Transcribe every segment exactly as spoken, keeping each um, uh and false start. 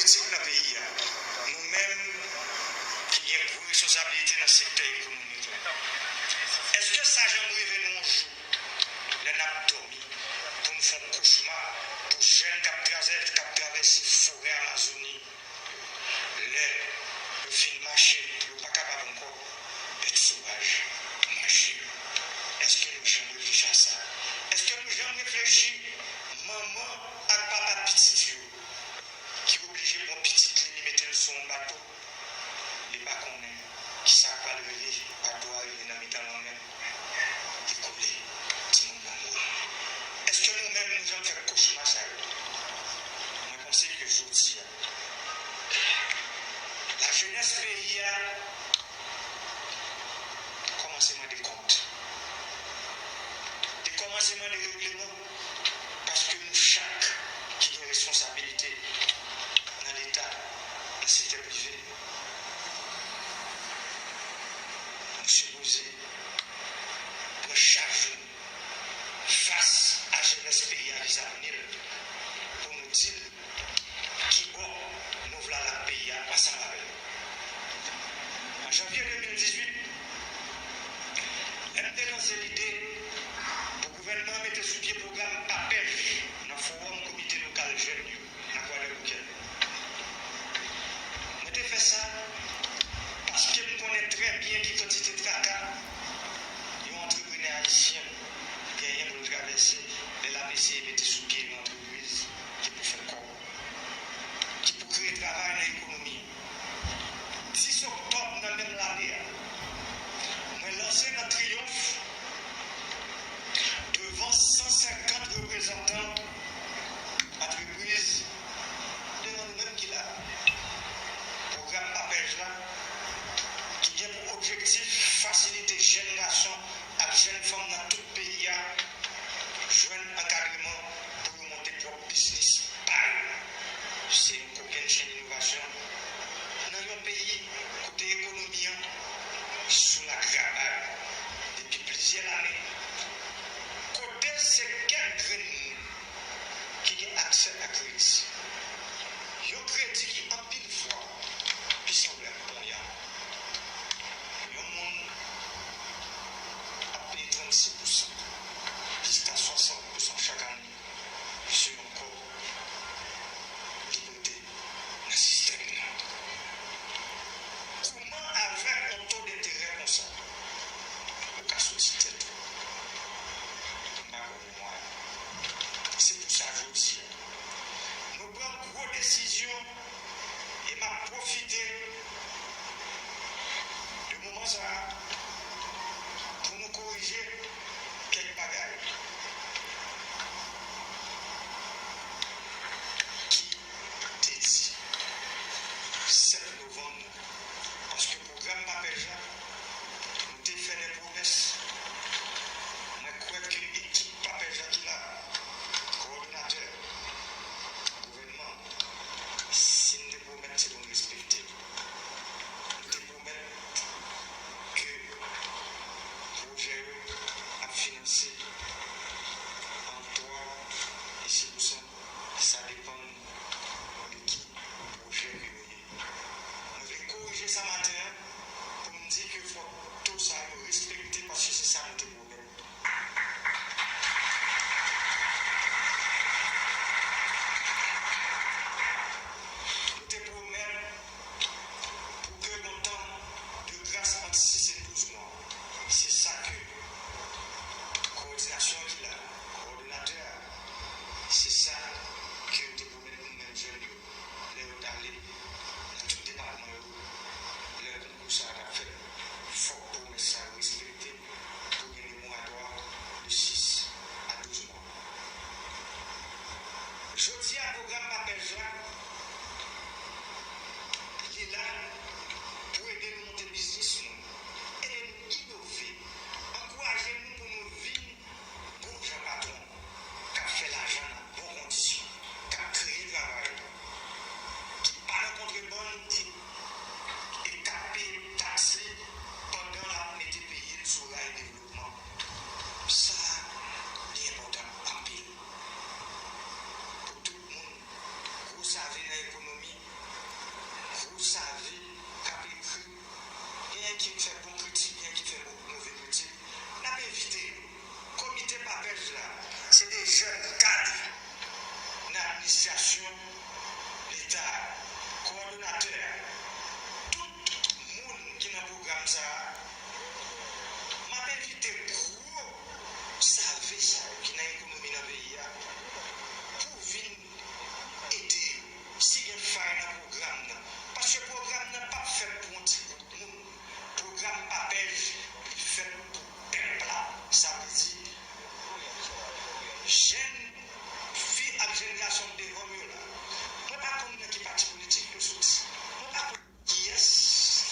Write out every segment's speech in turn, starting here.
politik nan peyi a, nou menm ki gen gwo responsablite nan sektè ekonomik la, èske sa janm rive nou yon jou lè n ap dòmi pou n fè yon kochma pou jèn k ap travè- k ap travèse forè Amazoni, lè yo fin mache, yo pa kapab ankò, bèt sovaj manje yo? Èske nou janm reflechi a sa? Èske nou janm reflechi manman ak papa pitit yo ki oblije pran pitit li, li mete l sou yon bato, li pa konnen kisa k pral rive, bato a rive nan mitan lanmè, li kole, timoun nan mouri? Èske nou menm nou janm fè kochma sa yo? Mwen panse ke jodi a, lajenès peyi a kòmanse mande kont. Li kòmanse mande regleman, paske nou chak ki gen responsabilite nan Leta, nan sektè prive, nou sipoze pran chaj nou fas a jenès peyi a ki sa vini l pou nou di l ki bò nou vle al ak peyi a ansanm avè l. An janvye de mil dizuit, lè m te lanse lide pou gouvènman an mete sou pye pwogram PAPEJ nan Fowòm Komite Lokal Jèn yo nan Kwadèboukè, mwen te fè sa paske m konnen trè byen ki kantite traka yon antreprenè ayisyen Pèj la, se de jèn kad nan administrasyon Leta, kowòdonatè, tout moun ki nan pwogram sa a, m ap envite gwo save sa yo ki nan ekonomi nan peyi a pou vin ede yo si gen fay nan pwogram nan. Paske pwogram nan p ap fèt pou yon ti gwoup moun. Pwogram PAPEJ, li fèt pou pèp la. Sa vle di, jèn fi ak jèn gason m devan m yo la, mwen pa konn nan ki pati politik yo soti. Mwen pa konn kiyès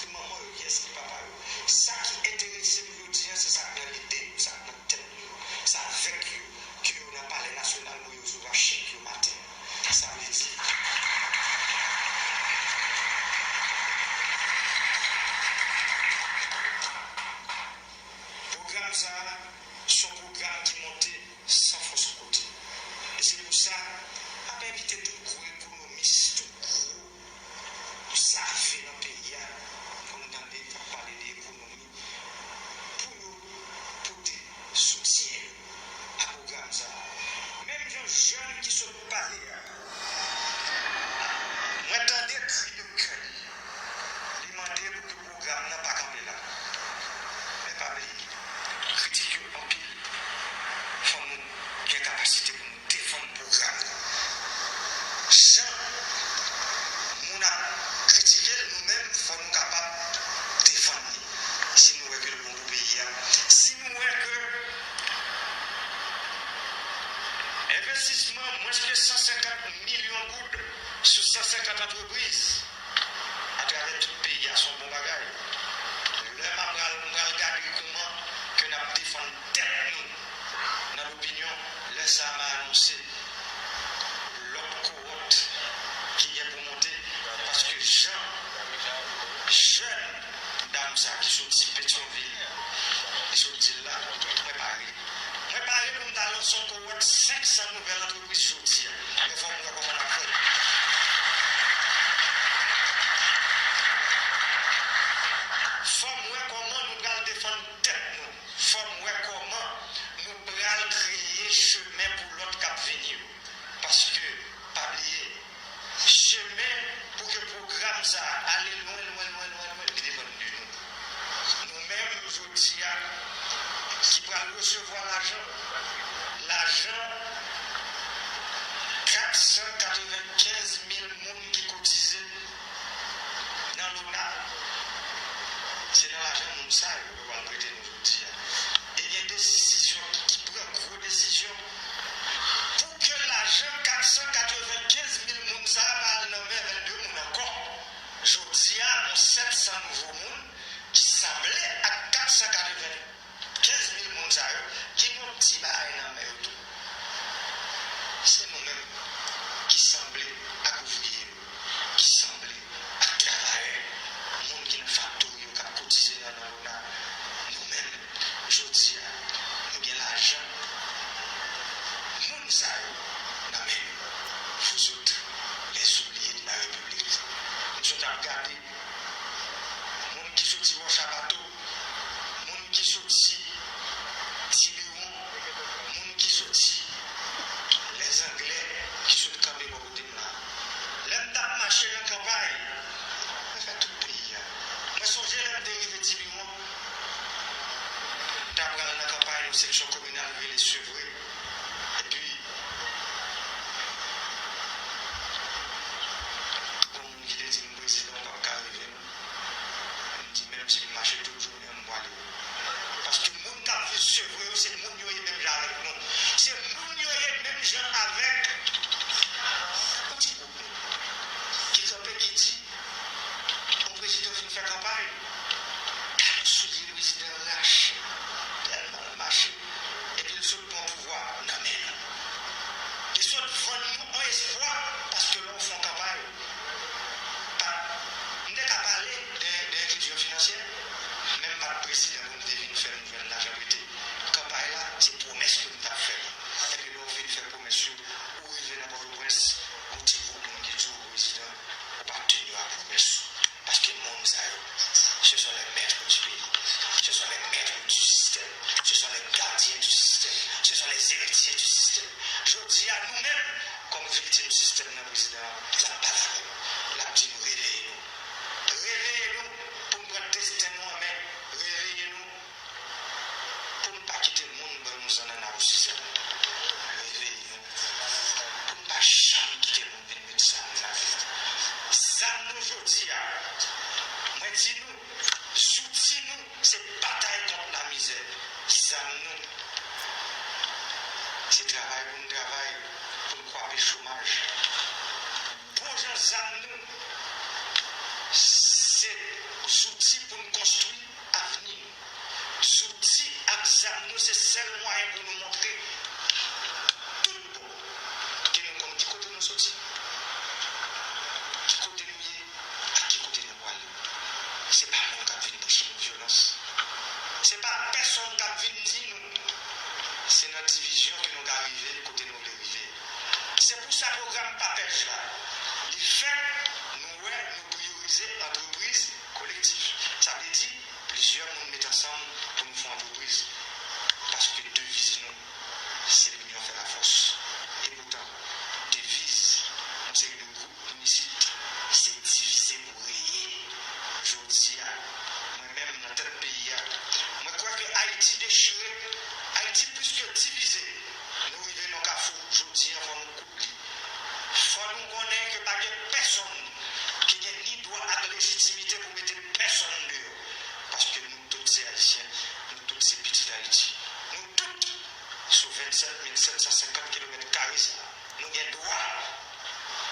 ki manman yo, kiyès ki papa yo. Sa ki enterese m jodi a, se sa k nan lide yo, sa k nan tèt yo, sa avèk yo, ke yo nan Palè Nasyonal pou yo resevwa chèk yo maten. Sa vle di, pwogram sa a, se yon pwogram ki monte san fòs kote. E se pou sa, m ap envite tout gwo ekonomis, tout gwo save nan peyi a, pou n tande k ap pale de ekonomi, pou yo pote soutyen yo a pwogram sa a. Menm jan jèn ki sot pale a, mwen tande kri de kè li, li mande pou ke pwogram nan pa kanpe la. Men pa bliye, kritik yo anpil, fò nou gen kapasite pou nou defann pwogram nan. Jan moun ap kritike l, nou menm, fò nou kapab defann li. Si nou wè ke l bon pou peyi a, si nou wè ke envestisman mwens ke san senkant milyon goud sou san senkant antrepriz atravè tout peyi a, se yon bon bagay. Lè m ap pral, m pral gade kòman ke n ap defann tèt nou nan lopinyon, lè sa a m a anonse lòt kowòt ki gen pou monte, paske jan jèn dam sa ki soti Petyonvil, li sot di l la, mwen pare. Mwen pare pou m ta lanse yon kowòt senk san nouvèl antrepriz jodi a. Men fò m wè kòman n ap fè. Fò m wè kòman nou pral defann tèt nou. Fò m wè kòman nou pral kreye chemen pou lòt k ap vini yo. Paske, pa bliye, chemen pou ke pwogram sa a ale lwen, lwen, lwen, lwen, lwen, li depann de nou. Nou menm, jodi a, ki pral resevwa lajan, lajan kat san katrevenkenz mil moun ki kotize nan lona, se nan lajan moun sa yo yo pral prete nou jodi a. E gen desizyon ki pran, gwo desizyon, pou ke lajan kat san katrevenkenz mil moun sa a pa al nan men vennde moun ankò. Jodi a, gon sèt san nouvo moun ki sanble ak kat san katrevenkenz mil moun sa yo, ki gen yon ti bagay nan men yo tou. Se nou menm ki sanble ak ouvriye yo, ki sanble ak travayè, moun ki nan faktori yo k ap kotize nan, nan lona. Nou menm, jodi a, nou gen lajan moun sa yo nan men nou. Vous autres, les oubliés de la République. Nou sot ap gade moun ki soti Wòch a Bato, moun ki soti Tibiwon, moun ki soti Lèzanglè, ki sot kanpe bò kote m la. Lè m t ap mache nan kanpay, mwen fè tout peyi a. Mwen sonje lè m te rive Tibiwon, m t ap pral nan kanpay yon seksyon kominal ki rele Sevre. Epi, héritiers du système. Jodi a, nou menm, kòm viktim sistèm nan, prezidan an, l ap bat avè nou. L ap di nou, reveye nou. Reveye nou pou n pran desten nou an men. Reveye nou pou n pa kite moun ban nou zannanna pou sizèt. Reveye nou pou n pa janm kite moun vin met zam nan. Zam nou jodi a, mwen di nou, zouti nou, se batay kont lamizè. Zam nou, se travay pou n travay, pou n kwape chomaj. Bon jan zam nou, se zouti pou n konstwi avni nou. Zouti ak zam nou se sèl mwayen pou nou montre tout bò ke nou konn ki kote nou soti, ki kote nou ye, ak ki kote nou prale. Se pa moun k ap vin pouse nou vyolans. Se pa pèsonn k ap vin di nou. Se nan divizyon ke nou ka rive kote nou vle rive. Se pou sa pwogram PAPEJ la, li fèt, nou wè, nou priyorize antrepriz kolektif. Sa vle di, plizyè moun met ansanm pou nou fè yon antrepriz. Paske deviz nou, se l'union fait la force. E poutan, deviz yon seri de gwoup moun isit, se divize pou reye. Jodi a, mwen menm nan tèt peyi a, mwen kwè ke Ayiti dechire, Ayiti plis ke divize. Nou rive nan kafou, jodi a, fò nou koud li. Fò nou konnen ke pa gen pèsonn ki gen ni dwa ak lejitimite pou mete pèsonn deyò. Paske nou tout se Ayisyen, nou tout se pitit Ayiti. Nou tout, sou vennsèt mil sèt san senkant kilomèt kare sa a, nou gen dwa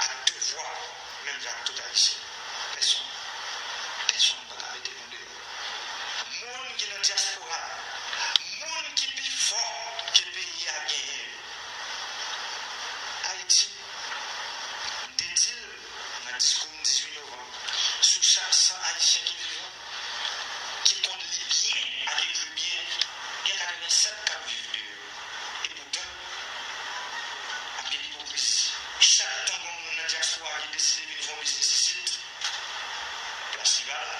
ak devwa, menm jan ak tout Ayisyen. Pèsonn, pèsonn pa ka mete nou deyò. Moun ki nan dyaspora, moun ki pi fò ke peyi a genyen yo. Ayiti, m te di l nan diskou m dizuit novanm, sou chak san Ayisyen ki vivan, ki konn li byen ak ekri byen, gen katrevennsèt k ap viv deyò. E poutan, anpil ipokrizi. Chak tan gon moun nan dyaspora ki deside vin fè yon biznis isit, plas li pa la.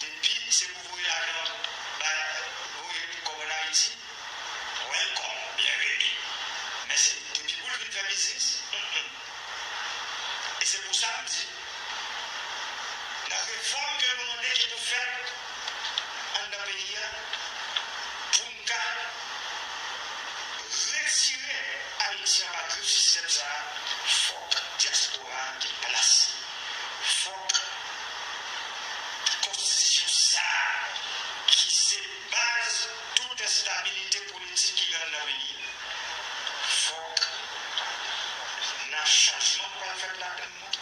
Depi se pou voye lajan bay, voye kòb ann Ayiti, welcome, byenveni. Men se depi pou l vin fè biznis, mm, mm. E se pou sa m di, nan refòm ke nou mande ki pou fèt anndan peyi a, pou n ka retire Ayiti anba grif sistèm sa a, fòk dyaspora a gen plas li. Fòk konstitisyon sa a, ki se baz tout estabilite politik ki gen anndan peyi a, fòk nan chanjman k pral fèt ladann nan,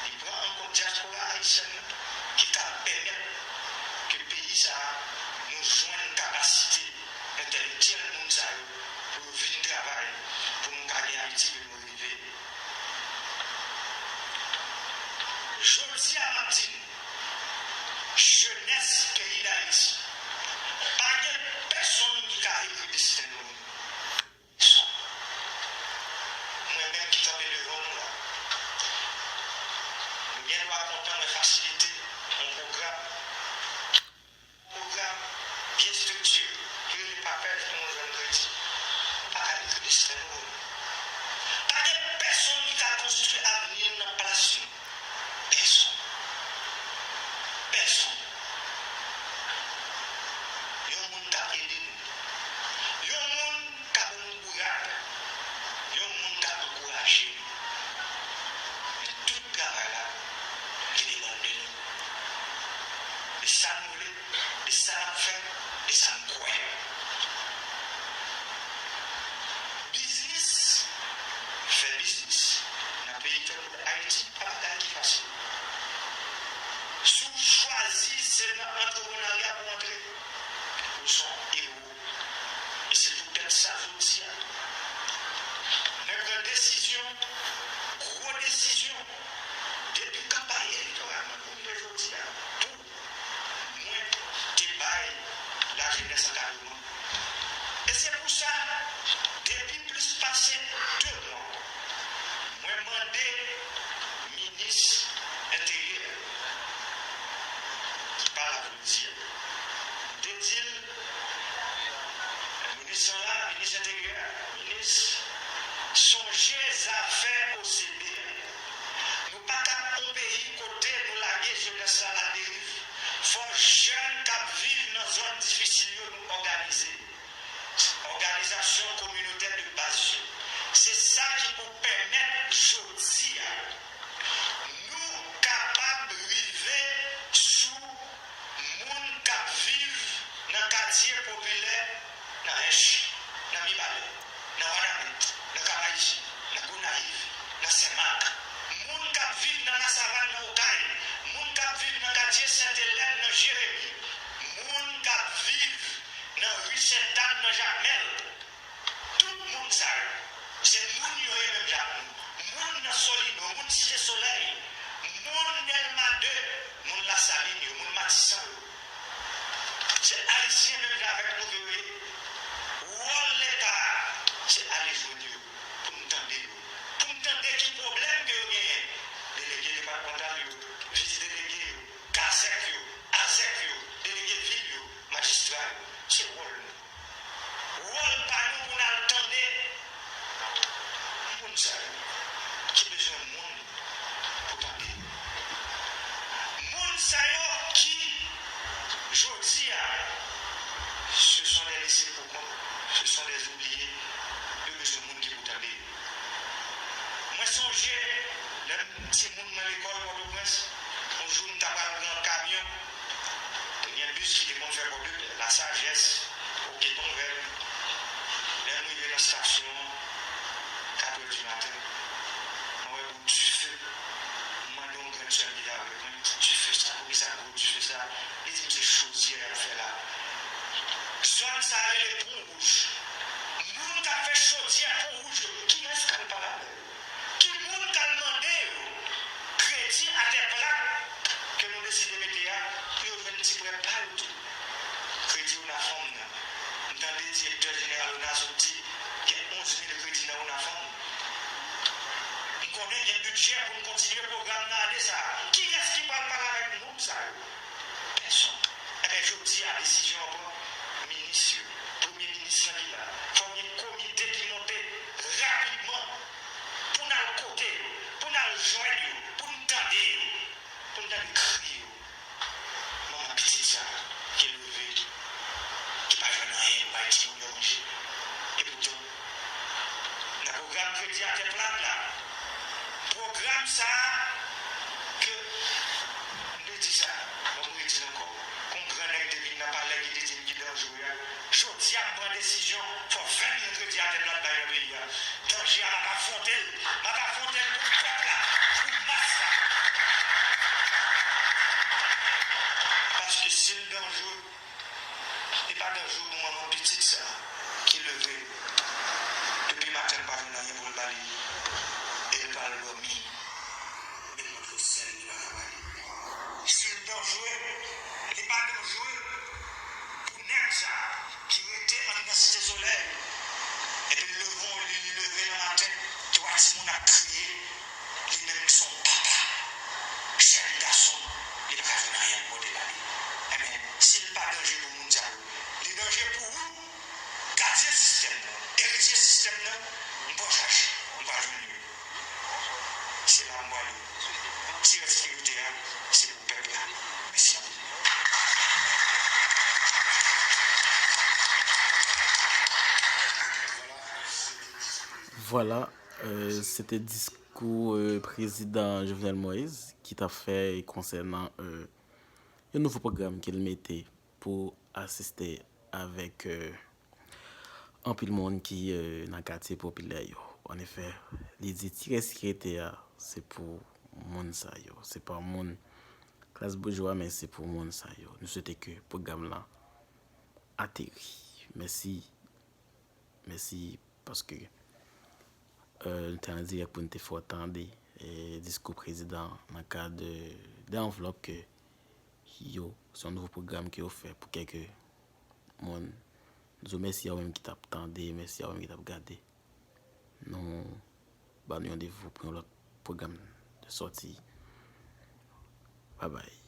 li pran an kont dyaspora ayisyèn nan, ki ka pèmèt ke peyi sa a, nou jwenn kapasite entèlektyèl moun sa yo pou yo vin travay, pou nou ka gen Ayiti ke nou reve. Stasyon, katrè di maten, mwen wè gwo dife. Mwen mande yon grann sè m ki te avèk mwen, ki dife sa? Poukisa gwo dife sa? Li di m se chodyè y ap fè la. Zòn sa a rele Pon Wouj. Moun k ap fè chodyè Pon Wouj yo, kiyès k al pale avè yo? Ki moun k al mande yo kredi atè plat ke nou deside mete a pou yo jwenn ti prè pa yo tou? Kredi ONAFANM nan. M tande direktè jeneral ONA sot di gen onz mil kredi nan ONAFANM. M konnen gen bidjè pou n kontinye pwogram nan ane sa a. Kiyès ki pral pale avèk moun sa yo? Pèsonn. Enben, jodi a, desizyon an pran. Minis yo, premye minis lan ki la, fò gen komite ki monte rapidman pou n al kote yo, pou n al jwenn yo, pou n tande yo, pou n tande kri yo. Manman pitit sa ki leve, ki pa jwenn anyen pou bay timoun yo manje. Epoutan, nan pwogram kredi atè plat la, pwogram sa a ke m te di sa, bon, m redi l ankò, kon gran nèg te vin nan palè ki te di m ki danjere a, jodi a m pran desizyon, fò ven mil kredi atè plat bay nan peyi a. Danje a, m ap afwonte l. M ap afwonte l pou pèp la, pou mas la. Paske si l danjere, li pa danjere pou manman pitit sa a ki leve depi maten, l pa jwenn anyen pou l ba li, e l pral dòmi. Li montre sèl li pa ka pale. Si l danjere, li pa danjere pou nèg sa a ki rete anndan Site Solèy, epi l leve yon li, li leve nan maten, twa timoun ap kriye, li menm ki se yon papa, jèn gason, li pa ka jwenn anyen pou pote ba li. Enben, si l pa danje pou moun sa yo, li danje pou ou, gadyen sistèm nan, eritye sistèm nan, m pran chaj, m pa jwenn yo. Se la m prale. Ti rès ki rete a, se pou pèp la. Mèsi anpil. Vwala, euh, se te diskou, euh, prezidan Jovenel Moïse ki t ap fè konsènan, euh, yon nouvo pwogram ke l mete pou asiste avèk, euh, anpil moun ki, euh, nan katye popilè yo. Annefè, li di ti rès ki rete a, se pou moun sa yo. Se pa moun klas boujwa, men se pou moun sa yo. Nou swete ke pwogram lan ateri. Mèsi. Mèsi paske, euh, nou te an dirèk pou nou te fè w tande, eh, diskou prezidan nan kad de, de anvlòp ke yo, se yon nouvo pwogram ke yo fè pou kèk moun. Nou di w mèsi a ou menm ki t ap tande, mèsi a ou menm ki t ap gade. Nou ba nou randevou pou yon lòt pwogram de sòti. Babay.